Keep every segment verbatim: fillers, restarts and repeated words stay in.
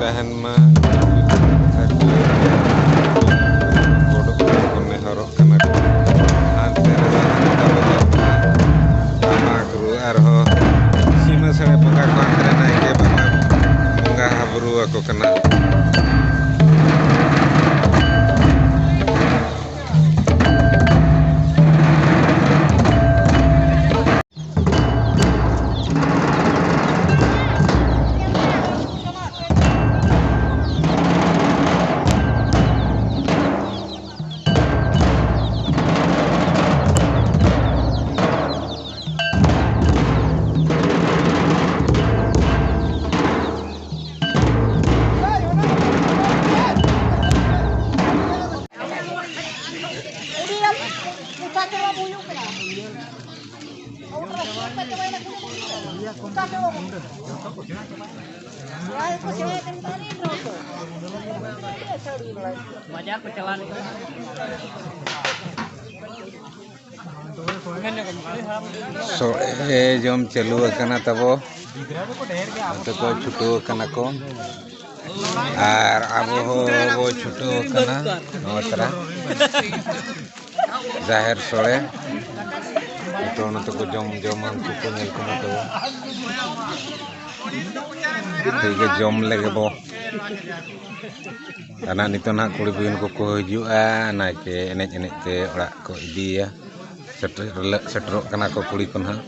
ᱛᱟᱦᱮᱱ ᱢᱟ᱾ ᱜᱚᱰᱚᱜ ᱠᱟᱱᱟ ᱠᱚ, ᱱᱮᱦᱚᱨᱚᱜ ᱠᱟᱱᱟ ᱠᱚ᱾ ᱦᱟᱱᱛᱮ ᱨᱮ ᱛᱟᱵᱚ ᱫᱚ ᱴᱟᱢᱟᱠ ᱨᱩ ᱟᱨᱦᱚᱸ ᱥᱤᱢᱟᱹ ᱥᱟᱹᱲᱮ ᱵᱚᱸᱜᱟ ᱠᱚ ᱦᱟᱱᱛᱮ ᱨᱮ ᱱᱟᱭᱠᱮ ᱵᱟᱵᱟ ᱵᱚᱸᱜᱟ ᱦᱟᱵᱨᱩ ᱟᱠᱚ ᱠᱟᱱᱟ᱾ ᱵᱟᱡᱟᱨ ᱠᱚ ᱪᱟᱞᱟᱣ ᱞᱮᱱᱠᱷᱟᱱ᱾ ᱥᱚᱲᱮ ᱡᱚᱢ ᱪᱟᱹᱞᱩ ᱟᱠᱟᱱᱟ ᱛᱟᱵᱚ᱾ ᱱᱚᱛᱮ ᱠᱚ ᱪᱷᱩᱴᱟᱹᱣ ᱟᱠᱟᱱᱟ ᱠᱚ᱾ ᱟᱨ ᱟᱵᱚ ᱦᱚᱸ ᱵᱚ ᱪᱷᱩᱴᱟᱹᱣ ᱟᱠᱟᱱᱟ ᱱᱚᱣᱟ ᱛᱟᱨᱟ᱾ ᱡᱟᱦᱮᱨ ᱥᱚᱲᱮ᱾ ᱡᱚᱛᱚ ᱱᱚᱛᱮ ᱠᱚ ᱡᱚᱢ, ᱡᱚᱢᱟ, ᱩᱱᱠᱩ ᱠᱚ ᱧᱮᱞ ᱠᱚᱢᱟ ᱛᱟᱵᱚ᱾ ᱴᱷᱤᱠ ᱜᱮ, ᱡᱚᱢ ᱞᱮᱜᱮ ᱵᱚ᱾ ᱟᱨ ᱱᱟᱜ ᱱᱤᱛᱚᱜ ᱱᱟᱜ ᱠᱩᱲᱤ ᱵᱩᱦᱤᱱ ᱠᱚᱠᱚ ᱦᱤᱡᱩᱜᱼᱟ, ᱱᱟᱭᱠᱮ ᱮᱱᱮᱡ ᱮᱱᱮᱡ ᱛᱮ ᱚᱲᱟᱜ ᱠᱚ ᱤᱫᱤᱭᱮᱭᱟ᱾ ᱥᱮᱴᱮᱨ-, ᱥᱮᱴᱮᱨᱚᱜ ᱠᱟᱱᱟ ᱠᱚ ᱠᱩᱲᱤ ᱠᱚ ᱱᱟᱜ᱾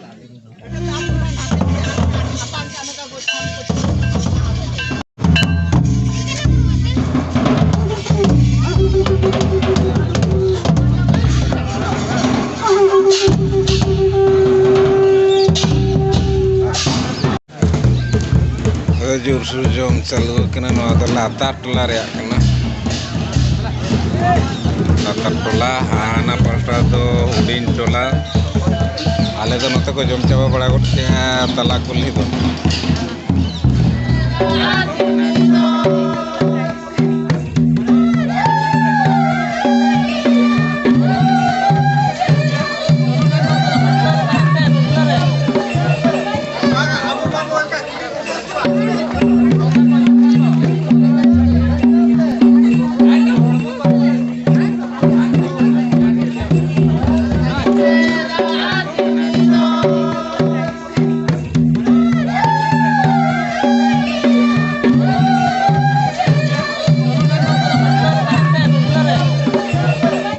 ᱟᱫᱚ ᱡᱳᱨᱥᱳᱨ ᱡᱚᱢ ᱪᱟᱹᱞᱩ ᱟᱠᱟᱱᱟ᱾ ᱱᱚᱣᱟ ᱫᱚ ᱞᱟᱛᱟᱨ ᱴᱚᱞᱟ ᱨᱮᱭᱟᱜ ᱠᱟᱱᱟ᱾ ᱞᱟᱛᱟᱨ ᱴᱚᱞᱟ, ᱦᱟᱱᱟ ᱯᱟᱦᱴᱟ ᱫᱚ ᱦᱩᱰᱤᱧ ᱴᱚᱞᱟ᱾ ᱟᱞᱮ ᱫᱚ ᱱᱚᱛᱮ ᱠᱚ ᱡᱚᱢ ᱪᱟᱵᱟ ᱵᱟᱲᱟ ᱜᱚᱫ ᱠᱮᱜᱼᱟ ᱛᱟᱞᱟ ᱠᱩᱞᱦᱤ ᱫᱚ᱾